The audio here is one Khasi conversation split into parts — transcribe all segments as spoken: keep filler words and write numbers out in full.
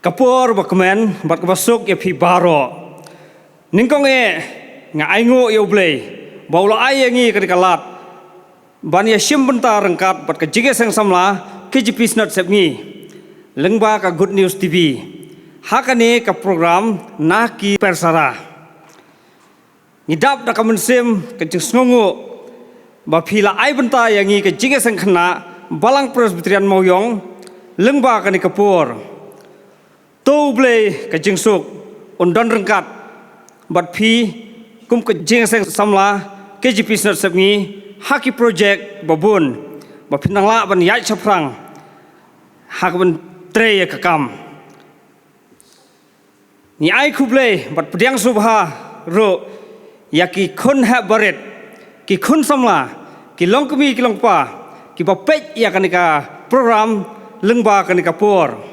Ka por ba kmen bad kaba suk ïa phi baroh. Nyngkong eh nga ainguh ïa U Blei ba u la ai ïa ngi kane ka lad ban ïa shim bynta ryngkat bad ka Jingïaseng Samla K J P Synod Sepngi lyngba ka Good News T V ha kane ka program Na Ki Persara. Ngi dap da ka mynsiem ka jingsngewnguh ba phi la ai bynta ïa ngi ka Jingïaseng Khynnah Balang Presbyterian Mawiong lyngba kane ka por. To U Blei ka jingsuk un don ryngkat bad phi kum ka Jingïaseng Samla K J P Synod Sepngi ha ki projek ba bun ba phin nang lah ban ïaid shaphrang ha kaban trei ïa ka kam. Ngi ai khublei bad pdiang sngewbha ruh ïa ki khun heh barit, ki khun samla, ki longkmie ki longkpa kiba peit ïa kane ka program lyngba kane ka por.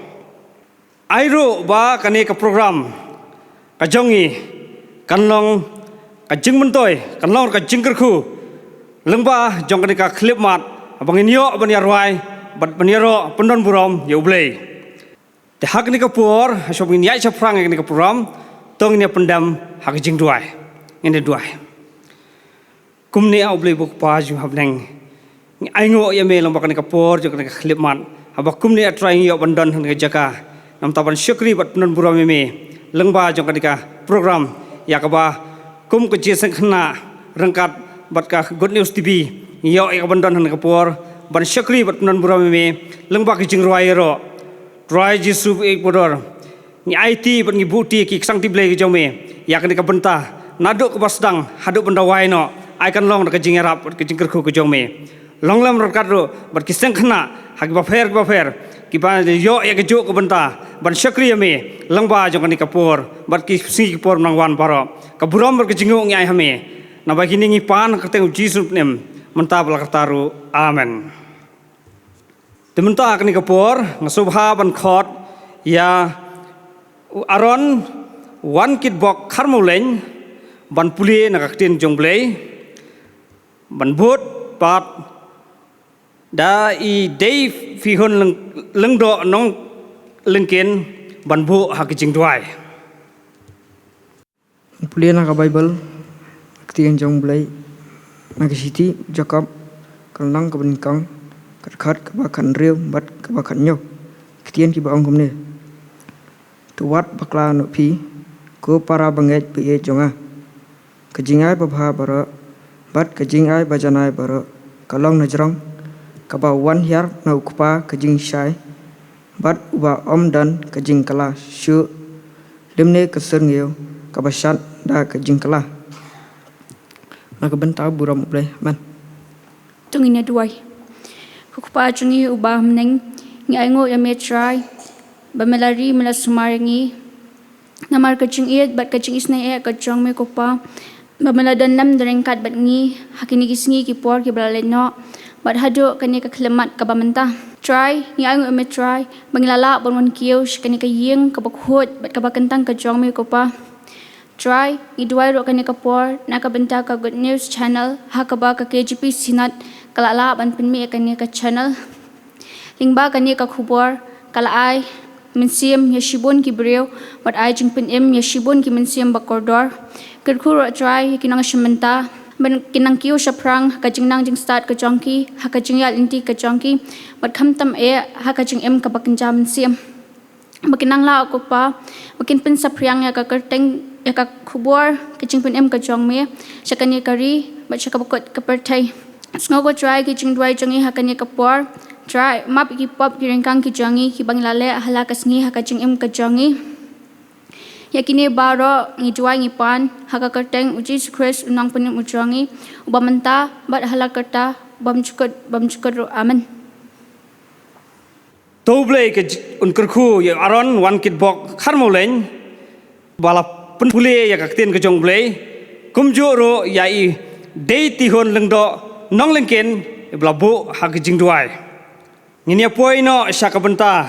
Ai ruh ba kane ka program ka jong ngi kan long ka jingmyntoi, kan long ka jingkyrkhu lyngba jong kane ka khyllipmat ba ngin ïoh ban ïa rwai bad ban ïa roh pyndon burom ïa U Blei. Te ha kane ka por, ha shwa ba ngin ïaid shaphrang ïa kane ka program, to ngin ïa pyndem ha ka jingduwai. Ngin ïa duwai. Kumne A U Blei U Kpa jong ngi ha bneng, ngi ainguh ïa me lyngba kane ka por jong kane ka khyllipmat, haba kumne A Trai ngi ïoh ban don ha kane ka jaka. Namar ban shakri bad pyndon burom ïa me lyngba jong kane ka program, ïa kaba kum ka Jingïaseng Khynnah ryngkat bad ka Good News T V ngi ïoh ïa ka ban don ha kane ka por ban shakri bad pyndon burom ïa me lyngba ka jingrwai ïaroh. Trai Jisu, eh, ba kordor, ngi aiti bad ngi buhti ïa ki ksangti Blei ki jong me ïa kane ka bynta, naduh kaba sdang haduh ban da wai noh. Ai kan long da ka jingïarap bad ka jingkyrkhu ka jong me. Long lem ryngkat ruh bad ki seng khynnah ha kiba pher kiba pher kiba ïoh ïa kajuh ka bynta ban shakri ïa me lyngba jong kane ka por bad ki sngi ki por ba nang wan baroh. Ka burom bad ka jingnguh ngi ai ha me. Naba kine ngi pan ha ka kyrteng U Jisu Khrist, mynta bad la karta ruh. Amen. Te mynta ha kane ka por nga sngewbha ban khot ïa u Aaron Wankitbok Kharmawlein ban pule na ka ktien jong U Blei, ban bud pat da i Dei Fihun Lyng-, Lyngdoh Nonglyngkien ban buh ha ka jingduwai. Pule na ka Baibl, ka ktien jong U Blei, na ka shithi Jakob, ka lynnong kaba nyngkong, ka dkhot kaba khathynriew bad kaba khathynñiew. Ktien kiba ong kumne: To wat bakla noh phi, ko para bangeit baieit jong nga. Ka jingai babha baroh bad ka jingai bajanai baroh ka long na jrong, kaba wan hiar na U Kpa ka jingshai, bad uba ym don ka jingkylla shuh, lymne ka syrngiew kaba shad da ka jingkylla. Na ka bynta burom U Blei. Amen. To ngin ïa duwai. Ko Kpa jong ngi uba ha bneng, ngi ainguh ïa me Trai ba me la ri, me la sumar ïa ngi namar ka jingïeit bad ka jingisynei ka jong me, ko Kpa, ba me la don lem don ryngkat bad ngi ha kine ki sngi ki por kiba la leit noh bad haduh kane ka khyllipmat kaba mynta. Trai, ngi ainguh ïa me Trai ba ngi la lah ban wan kiew sha kane ka ïing kaba khuid bad kaba kyntang ka jong me, ko Kpa. Trai, ngi duwai ruh kane ka por na ka bynta ka Good News Channel, ha kaba ka K J P Synod ka la lah ban pynmih ïa kane ka channel. Lyngba kane ka khubor ka la ai mynsiem ïa shibun ki briew bad ai jingpynim ïa shibun ki mynsiem ba kordor. Kyrkhu ruh Trai ïa ki nongshim bynta ban kin nang kiew shaphrang ha ka jingnang jingstad ka jong ki, ha ka jingïaid lynti ka jong ki, bad khamtam eh ha ka jingim kaba kynja mynsiem, ba kin nang lah, ko Kpa, ba kin pynsaphriang ïa ka kyrteng, ïa ka khubor ka jingpynim ka jong me sha kane ka ri bad sha kaba kut ka pyrthei. Sngew, ko Trai, ki jingduwai jong ngi ha kane ka por. Trai, map ïa ki pop ki ryngkang ki jong ngi kiba ngi la leh ha la ka sngi ha ka jingim ka jong ngi. Ïa kine baroh ngi duwai ngi pan ha ka kyrteng U Jisu Khrist, U Nongpynim U jong ngi, uba mynta bad ha la karta bymjukut bymjukut ruh. Amen. To U Blei ka j-, un kyrkhu ïa u Aaron Wankitbok Kharmawlein ba la pynpule ïa ka ktien ka jong U Blei, kumjuh ruh ïa i Dei Tihun Lyngdoh Nonglyngkien ba la buh ha ka jingduwai. Ngin ïa poi noh sha ka bynta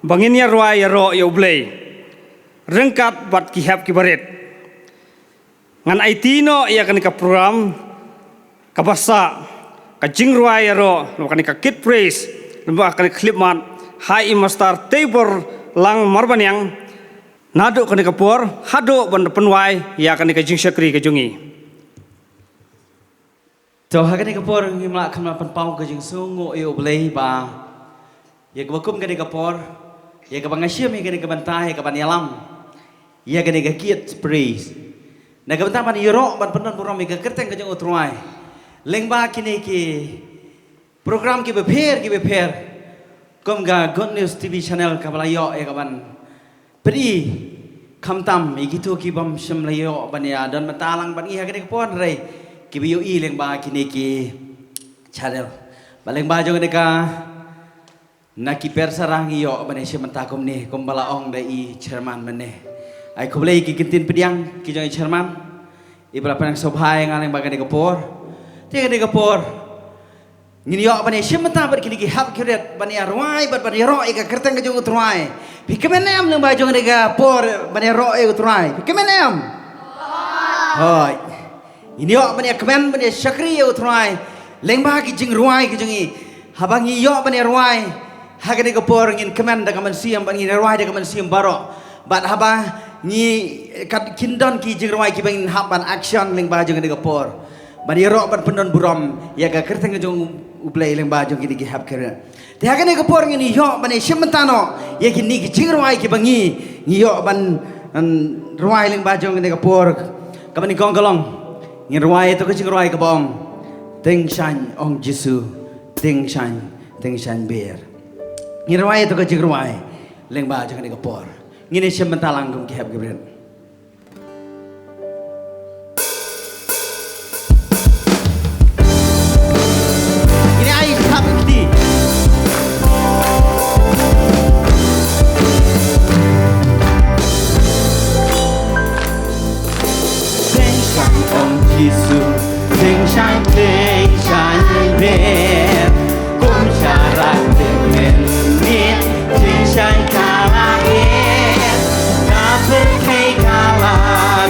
ba ngin ïa rwai ïaroh ïa U Blei ryngkat bad ki hep ki barit. Ngan aiti noh ïa kane ka program kaba sah, ka jingrwai ïaroh, lyngba kane ka Kid Praise, lyngba kane ka khyllipmat, ha i Master Teibor Lang Marbaniang, naduh kane ka por haduh ban pynwai ïa kane ka jingshakri ka jong ngi. To, ha kane ka por ngim lah kham lah pynpaw ka jingsngewnguh ïa U Blei ba ïa kaba kum kane ka por, ïa kaba nga shim ïa kane ka bynta, ïa kaban ïalam ïa kane ka Kids Praise, na ka bynta ban ïaroh ban pyndon burom ïa ka kyrteng ka jong U Trai lyngba kine ki program kiba pher kiba pher, kum ka Good News T V channel kaba la ïoh ïa kaban pyni, khamtam ïa kito ki bym shym la ïoh ban ïa don bynta lang bad ngi ha kane ka por, hynrei kiba ïohi lyngba kine ki channel. Bad lyngba jong kane ka, na ki pyrsa ngi ïoh ban ïa shim bynta kumne, kumba la ong da i chairman mynne. Ai khublei ki kyntien pdiang ki jong i chairman, iba la pynang sngewbha ïa nga lyngba kane ka por. Te kane ka por ngin ïoh ban ïa shim bynta bad kine ki hep ki riat ban ïa rwai bad ban ïaroh ïa ka kyrteng ka jong U Trai. Phi kmen em lyngba jong kane ka por ban ïaroh ïa U Trai? Phi kmen em? Hooid. Ngin ïoh ban ïa kmen ban ïa shakri ïa U Trai lyngba ki jingrwai ki jong ngi. Haba ngi ïoh ban ïa rwai ha kane ka por, ngin kmen da ka mynsiem bad ngin ïa rwai da ka mynsiem baroh. Bad haba ngi, kat, kin don ki jingrwai kiba ngin hap ban action lyngba jong kane ka por ban ïaroh ban pyndon burom ïa ka kyrteng ka jong U Blei lyngba jong kine ki hep ki riat. Te ha kane ka por ngin ïoh ban ïa shim bynta noh ïa kine ki jingrwai kiba ngi, ngi ïoh ban, mm, rwai lyngba jong kane ka por. Kaba nyngkong ka long, ngin rwai ïa to ka jingrwai kaba ong: Tyngshaiñ ong Jisu, tyngshaiñ, tyngshaiñ ber. Ngin rwai ïa to ka jingrwai lyngba jong kane ka por. Ngin ïa shim bynta lang kum ki hep ki riat. Ngin ai thap kti. Tyngshaiñ ong Jisu, tyngshaiñ, tyngshaiñ ber. Kum sharak tymmen miet, tyngshaiñ ka la et, ka pyrthei ka la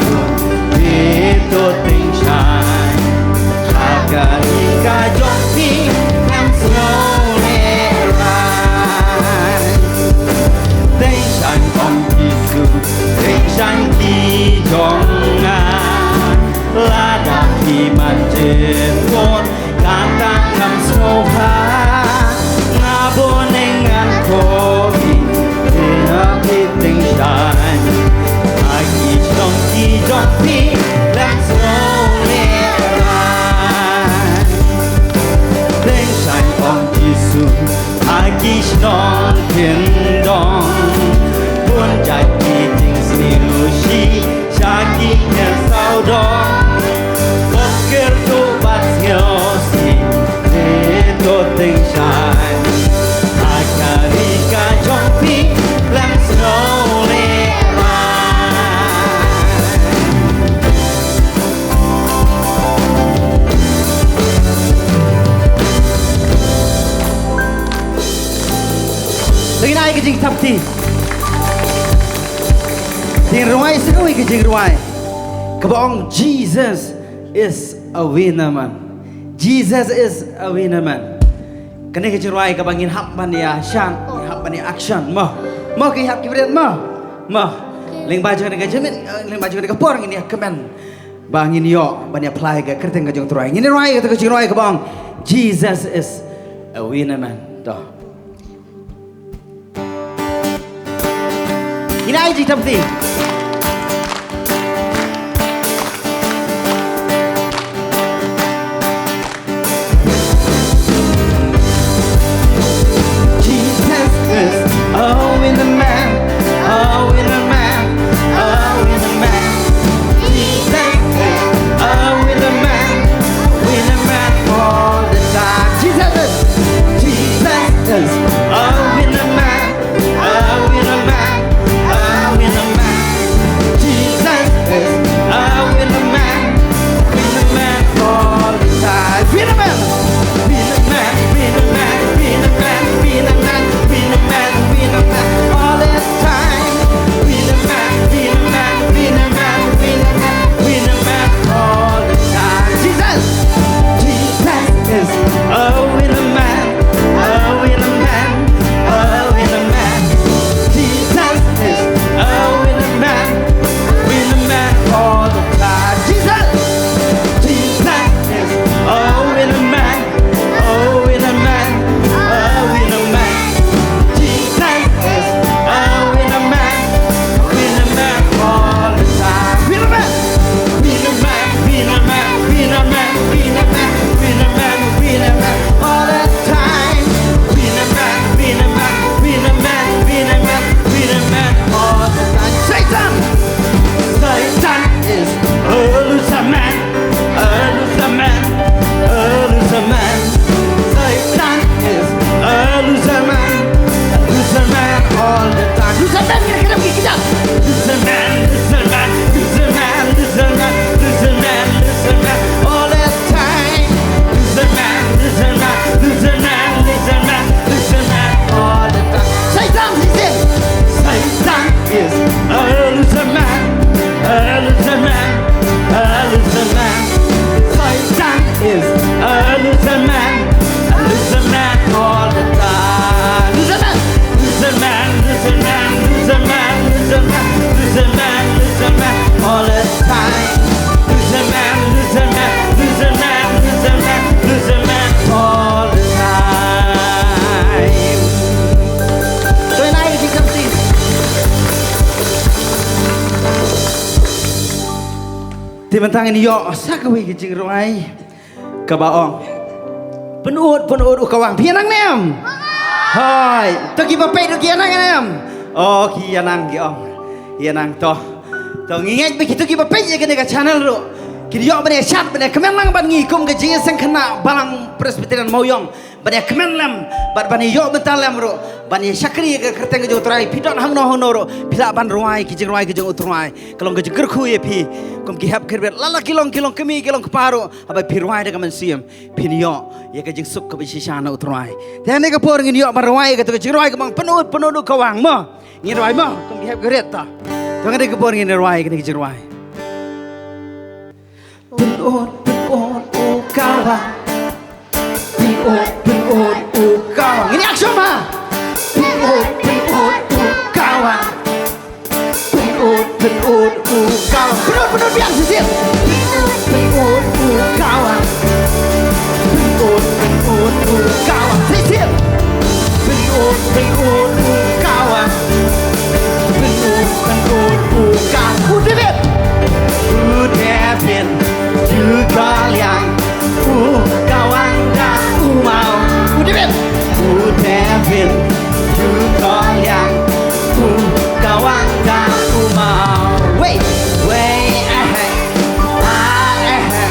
bun, phi to tyngshaiñ. Ha ka ri ka jong phi, ngan sngewlehrain. Tyngshaiñ ong Jisu, tyngshaiñ ki jong nga. Lada phi man jingmut, kata ngam sngewbha. Nga bun ngan kohnguh, phi na phi tyngshaiñ. Ha ki shnong ki jong phi, ngan sngewlehrain. Tyngshaiñ ong Jisu, ha ki shnong kin don. Bun jait ki jingsniew shi, sha ki ïa sawdong. Bad kyrduh bad sngewsih, te to tyngshaiñ. Ha ka ri ka jong phi, ngan sngewlehrain. Te ngin ai ka jingthap kti. Te ngin rwai sa kawei ka jingrwai kaba ong: Jesus is a winner man. Jesus is a winner man. Kane ka jingrwai kaba ngin hap ban ïa shan, ngin hap ban ïa action. Mo, mo ki hep ki riat mo. Mo. Lyngba jong kane ka jingmut, eh, lyngba jong kane ka por ngin ïa kmen ba ngin ïoh ban ïa phla ïa ka kyrteng ka jong U Trai. Ngin ïa rwai ïa ka jingrwai kaba ong: Jesus is a winner man. To. Ngin ai jingthap kti. Jesus is a winner man, a winner man, a winner man. Jesus is a winner man, winner man all the time. Jesus is, Jesus is a winner man, a winner man, a winner man. Te mynta ngin ïoh sa kawei ka jingrwai kaba ong: Pynud, pynud u kawang. Phi ïa nang ne em? Hooid. To kiba peit ruh ki ïa nang ne em? Oh, ki ïa nang, ki ong. Ïa nang to. To ngi ngeit ba kito kiba peit ïa kane ka channel ruh kin ïoh ban ïa shad, ban ïa kmen lang bad ngi kum ka Jingïaseng Khynnah Balang Presbyterian Mawiong, ban ïa kmen lem bad ban ïa ïoh bynta lem ruh ban ïa shakri ïa ka kyrteng ka jong U Trai. Phi don hangno hangno ruh phi lah ban rwai ki jingrwai ka jong U Trai. Ka long ka jingkyrkhu ïa phi kum ki hep ki riewbit, lada ki long, ki long kmie, ki long kpa ruh, haba phi rwai da ka mynsiem phin ïoh ïa ka jingsuk kaba shisha na U Trai. Te ha kane ka por ngin ïoh ban rwai ïa kato ka jingrwai kaba ong: Pynud, pynud u kawang, mo. Ngin rwai mo kum ki hep ki riewbit ta. Te ha kane ka por ngin rwai ïa kane ka jingrwai. Pynud, pynud u kawang. Pynud, pynud u kawang. Ngin ïa action, ha. Pynud, pynud u kawang. Pynud, pynud u kawang. Pynud, pynud biang shisien. Pynud, pynud u kawang. Pynud, pynud u kawang. Shisien. Pynud, pynud u kawang. Pynud, pynud u kawang. U David. U David. Ju kaliang, u kawang da u maw. U David. U David, ju kaliang, u kawang da u maw. Wei, wei, eh, eh. Ah, eh, eh.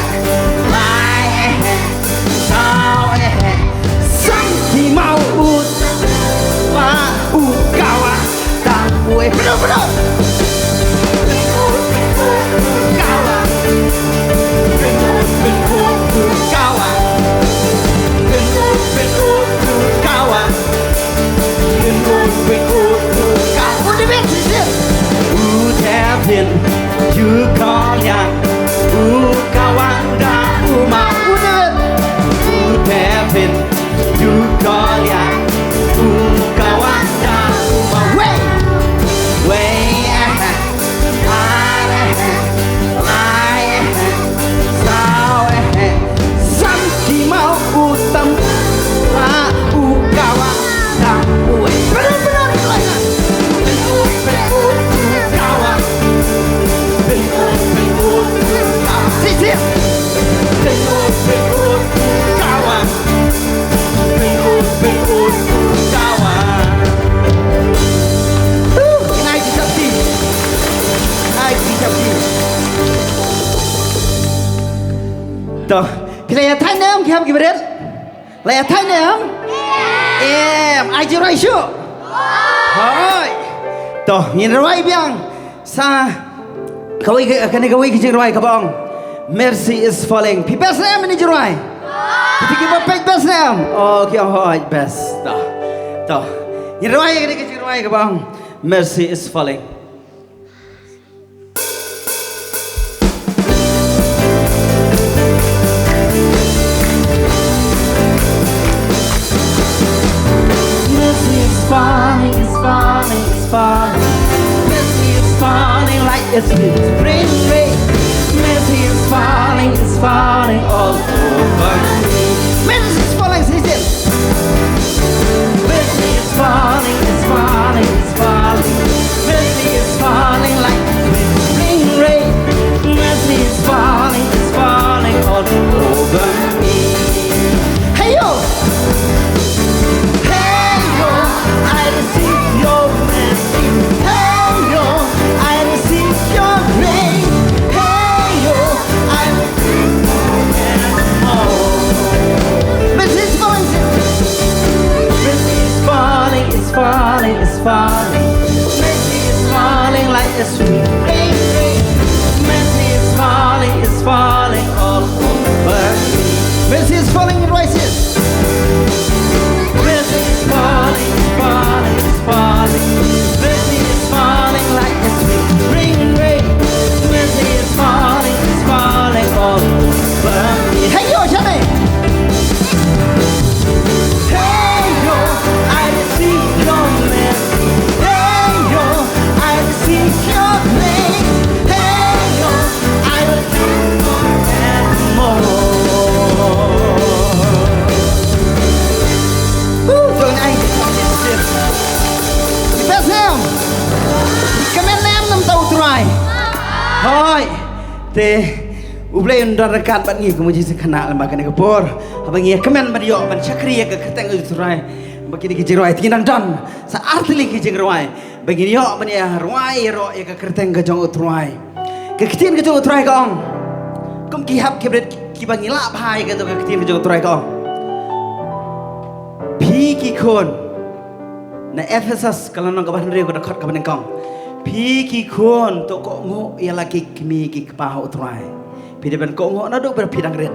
Lai, eh, eh. Saw, eh, eh. Sang ki maw u, wa, u kawang. Tang, wei, pynlut, pynlut. Pynlut, pynlut u kawang. Pynlut, pynlut u kawang. Pynlut, pynlut u kawang. Pynlut, pynlut u kawang. U David, shisien. U David, ju kaliang, u kawang da u maw. U David. U David. Ju kaliang, u kawang da u maw. Wei, wei, eh, eh, ar, eh, eh, lai, eh, eh, saw, eh, eh, san ki maw u tam, ah, u kawang da u wei. Pynlut, pynlut, pynlut. Pynlut, pynlut u kawang. Pynlut, pynlut u kawang. Shisien. Pynlut, pynlut u kawang. Pynlut, pynlut u kawang. Huh, nai ki shapti. Nai ki shapti. To, phi la ïa thait ne em ki hep ki barit? La ïa thait ne em? Em, ai jingrwai shuh. Hooid. To, ngin rwai biang. Sa kawei ka, kane kawei ka jingrwai kaba ong Mercy is Falling. Phi best ne em ïa kane jingrwai? Phi, phi kiba peit best ne em? Oh, ki ong hooid best. To. To. Ngin rwai ïa kane ka jingrwai kaba ong Mercy is Falling. Mercy is falling, is falling, is falling. Mercy is falling like a sweet spring rain. Mercy is falling, is falling all over me. Mercy is falling, sing it. Mercy is falling, is falling, is falling. Mercy is falling like sweet spring rain. Mercy is falling, is falling all over me. Hey yo! Hey yo, I receive your mercy. Hey yo, I receive your grace. Hey yo, I receive more and more. Mercy is falling. Mercy is falling, is falling, is falling. Mercy is falling like a sweet rain, rain. Mercy is falling, is falling all over me. Mercy is falling in voices. Mercy is falling, is falling, is falling. Mercy is falling like a sweet spring rain. Mercy is falling, is falling all over me. Hey yo, Johnny! Hey yo, I receive your mercy. Hey yo, I receive your grace. Hey yo, I will do more and more. Woo, to ngin ai. Best ne em. Kmen ne em na bynta U Trai? Hooid. Te Blei un don ryngkat bad ngi kum u jingsngewkhynnah lyngba kane ka por. Haba ngi ïa kmen ban ïoh ban shakri ïa ka kyrteng U Trai. Ba kine ki jingrwai te ngi nang don sa artylli ki jingrwai ba ngin ïoh ban ïa rwai ïaroh ïa ka kyrteng ka jong U Trai. Ka ktien ka jong U Trai ka ong, kum ki hep ki barit kiba ngi lah bha ïa kato ka ktien ka jong U Trai ka ong. Phi ki khun, na Ephesos ka lynnong kaba hynriew ka dkhot kaba nyngkong. Phi ki khun to kohnguh ïa la ki kmie ki kpa ha U Trai. Phi dei ban kohnguh naduh ba phi dang rit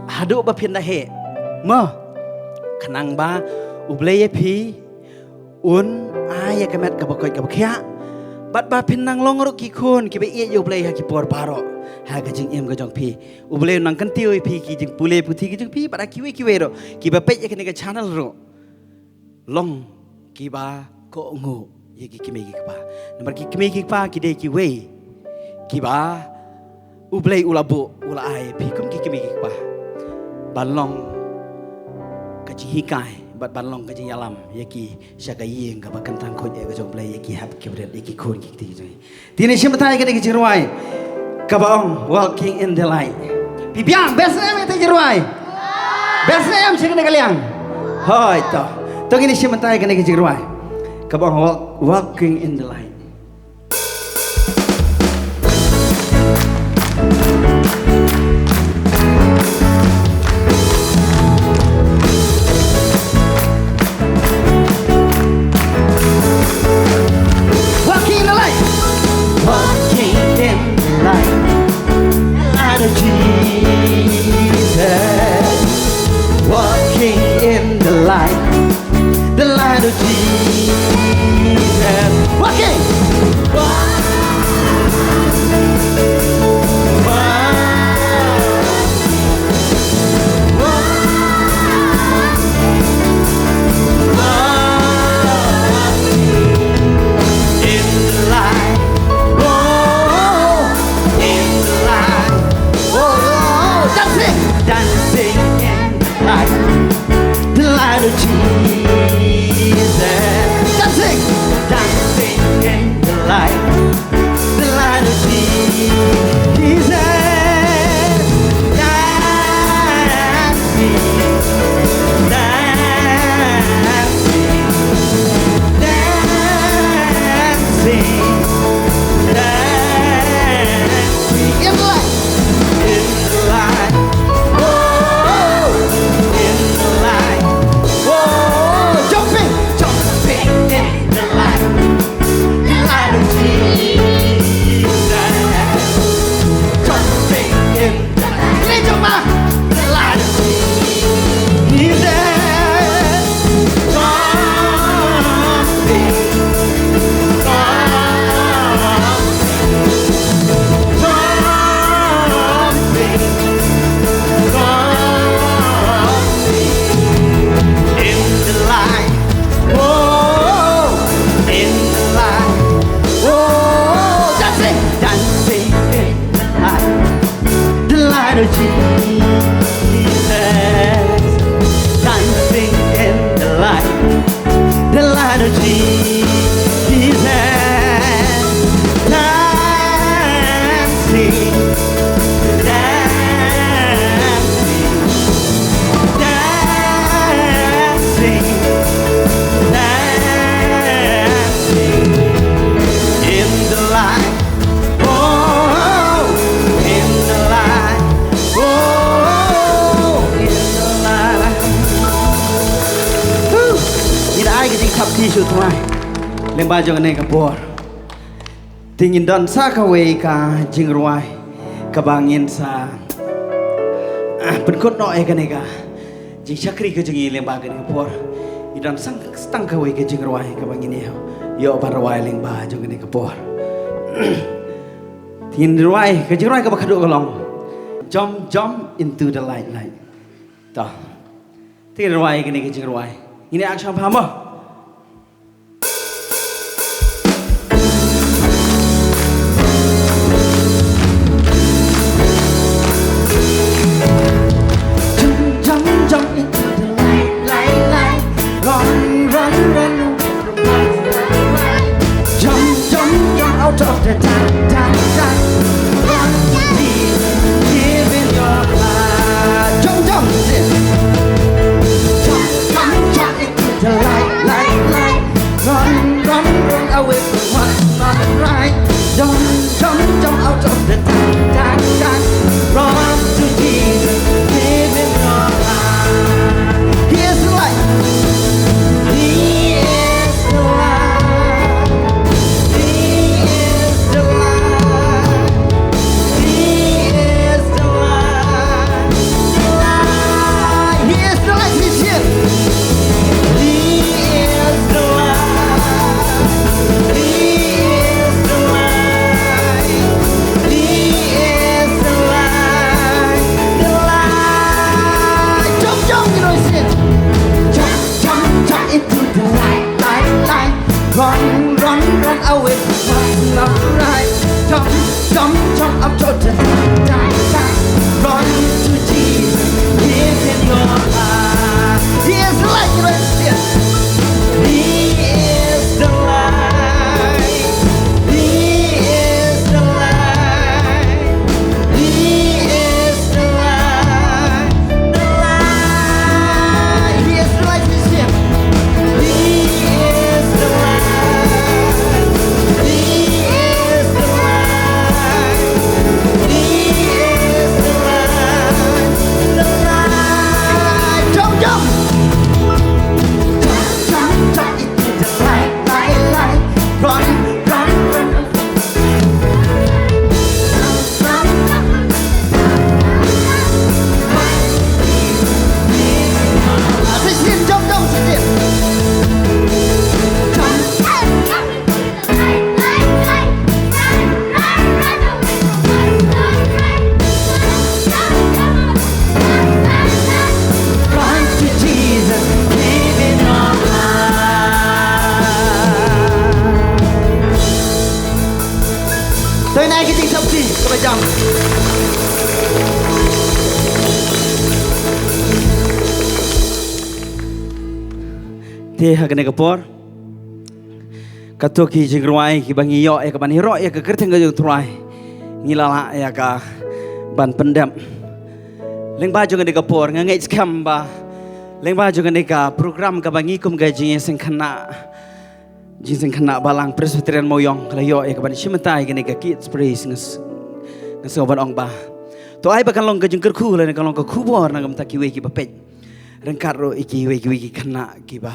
haduh ba phin da heh. Mo, khnang ba U Blei ïa phi un ai ïa ka met kaba koit kaba khiah. Bad ba phin nang long ruh ki khun kiba ïeit ïa U Blei ha ki por baroh ha ka jingim ka jong phi. U Blei un nang kyntiew ïa phi ki jingpule puthi ki jong phi bad ha kiwei kiwei ruh kiba peit ïa kane ka channel ruh long kiba kohnguh ïa ki kmie ki kpa. Namar ki kmie ki kpa ki dei kiwei kiba U Blei u la buh, u la ai ïa phi kum ki kmie ki kpa ban long ka jinghikai bad ban long ka jingïalam ïa ki sha ka ïing kaba kyntang khuid ïa ka jong U Blei ïa ki hep ki barit ïa ki khun ki kti ki jong ngi. Te ngin ïa shim bynta ïa kane ka jingrwai kaba ong Walking in the Light. Phi biang, best ne em ïa kane ka jingrwai? Best ne em sha kane ka liang? Hooid to. To ngin ïa shim bynta ïa kane ka jingrwai kaba ong Walk-, Walking in the Light. Walking in the light. Walking in the light. Light of Jesus. Walking in the light. The light of Jesus. Walking. Walk. Walk. In the light. Oh, in the light. Oh, dancing. Dancing in the light. The light of Jesus. Dancing. Dancing in the light. The light of Jesus. Dancing, dancing, dancing, dancing. In the light. In the light. Oh, in the light. Oh, jumping, jumping in the light. The light of Jesus. Jumping in the light. Let your mind. The light of Jesus. Jumping. Jumping. Jumping. In the light. Oh, in the light. Oh, dancing, dancing in the light. The light of Jesus. Dancing in the light. The light of Jesus. Dancing. Dancing. Dancing, dancing in the light. Oh, in the light. Oh, in the light. Woo! Ngin ai ka jingthap kti sha U Trai lyngba jong kane ka por. Te ngin don sa kawei ka jingrwai kaba ngin sa, ah, pynkut noh ïa kane ka jingshakri ka jong ngi lyngba kane ka por. Ngi don sa tang kawei ka jingrwai kaba ngin ïoh, ïoh ban rwai lyngba jong kane ka por. Te ngin rwai ka jingrwai kaba khadduh ka long Jump, jump into the light, light. To. Te ngin rwai kane ka jingrwai. Ngin ïa action bha mo. Jump, jump, jump into the light, light, light. Run, run, run away from us, light, light. Jump, jump, jump out of the dark, dark, dark. Run with me, Te ha kane ka por, kato ki jingrwai kiba ngi ïoh ïa ka ban ïaroh ïa ka kyrteng ka jong u Trai, ngi la lah ïa ka ban pyndep. Lyngba jong kane ka por nga ngeit skhem ba lyngba jong kane ka program kaba ngi kum ka jingïaseng khynnah, jingïaseng khynnah balang Presbyterian Mawïong ka la ïoh ïa ka ban shim bynta ïa kane ka Kids Praise. Nga s-, nga sngew ban ong ba to ai ba kan long ka jingkyrkhu lane kan long ka khubor na ka bynta kiwei kiba peit, ryngkat ruh ïa kiwei kiwei ki khynnah kiba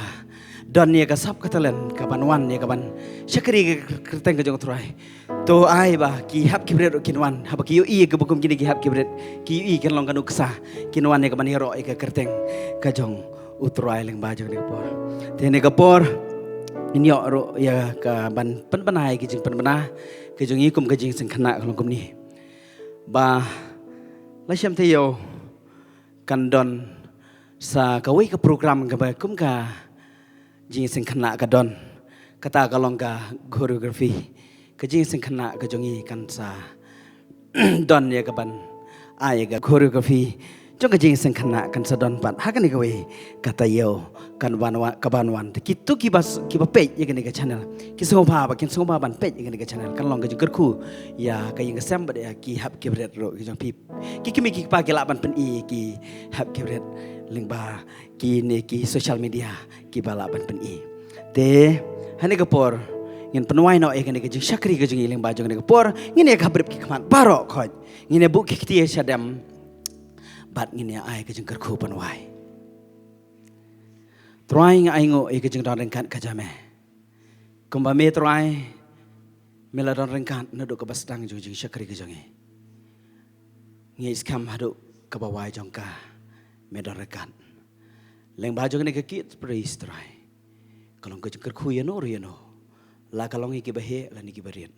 don ïa ka sap ka talent ka ban wan ïa ka ban shakri ïa ka kyrteng ka jong u Trai. To ai ba ki hep ki bret ruh kin wan, haba ki ïohi ïa kiba kum kine ki hep ki bret, ki ïohi kan long ka nuksa, kin wan ïa ka ban ïaroh ïa ka kyrteng ka jong u Trai lyngba jong kane ka por. Te kane ka por ngin ïoh ruh ïa ka ban pynbna ïa ki jingpynbna ka jong ngi kum ka jingïaseng khynnah ka long kumne. Ba la shem te ïoh kan don sa kawei ka program kaba kum ka jingïaseng khynnah ka don. Kata ka long ka choreography. Ka jingïaseng khynnah ka jong ngi kan sa don ïa ka ban ai ïa ka choreography jong ka jingïaseng khynnah kan sa don pat ha kane kawei ka taïew kan wan, wan, ka ban wan. Te kito kiba s-, kiba peit ïa kane ka channel, ki sngewbha ba kin sngewbha ban peit ïa kane ka channel, kan long ka jingkyrkhu ïa ka ïing ka sem bad ïa ki hep ki bret ruh ki jong phi. Ki kmie ki kpa ki lah ban pyni ki hep ki bret lyngba kine ki social media kiba lah ban pyni. Te ha kane ka por ngin pynwai noh ïa kane ka jingshakri ka jong ngi. Lyngba jong kane ka por ngin ïa khabrip ki khmat baroh khoit, ngin ïa buh ki kti sha dem bad ngin ïa ai ka jingkyrkhu pynwai. Trai, nga ainguh ïa ka jingdon ryngkat ka jong me. Kumba me Trai, me la don ryngkat naduh kaba sdang jong jingshakri ka jong ngi. Ngi skhem haduh kaba wai jong ka me don ryngkat. Lyngba jong kane ka Kids Praise Trai, ka long ka jingkyrkhu ïa no ruh ïa no, la ka long ïa kiba heh lane kiba rit.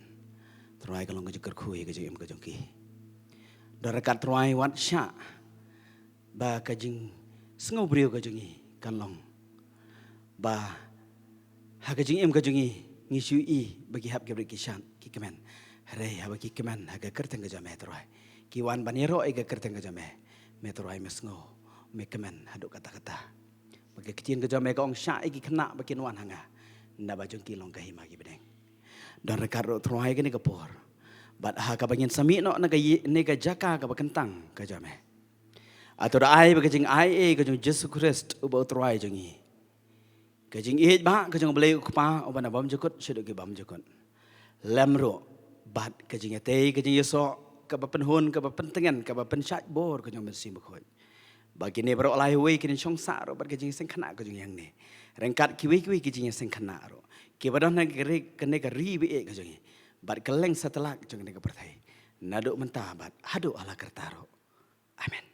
Trai, ka long ka jingkyrkhu ïa ka jingim ka jong ki. Don ryngkat Trai, wat shah ba ka jingsngewbriew ka jong ngi kan long ba ha ka jingim ka jong ngi ngi shu ïohi ba ki hep ki bret ki shad ki kmen. Hynrei haba ki kmen ha ka kyrteng ka jong me Trai, ki wan ban ïaroh ïa ka kyrteng ka jong me, me Trai me sngew, me kmen haduh katta katta. Ba ka ktien ka jong me ka ong, shah ïa ki khynnah ba kin wan ha nga, naba jong ki long ka hima ki bneng. Don ryngkat ruh Trai kane ka por bad ha kaba ngin sa mih noh na ka ï-, ne ka jaka kaba kyntang ka jong me. Ato da ai ba ka jingai ei ka jong u Jisu Khrist uba u Trai jong ngi, ka jingïeit ba ka jong u Blei u Kpa uba na bymjukut shaduh ki bymjukut, lem ruh bad ka jingïatei ka jingïasoh kaba pynhun kaba pyntngen kaba pynshait bor ka jong u Mynsiem Bakhuid, ba kine baroh lai wei kin shong sah ruh bad ka jingïaseng khynnah ka jong ngi hangne, ryngkat kiwei kiwei ki jingïaseng khynnah ruh kiba don ha kane ka ri, kane ka ri ba ïeit ka jong ngi bad kylleng satlak jong kane ka pyrthei, naduh mynta bad haduh hala karta ruh. Amen.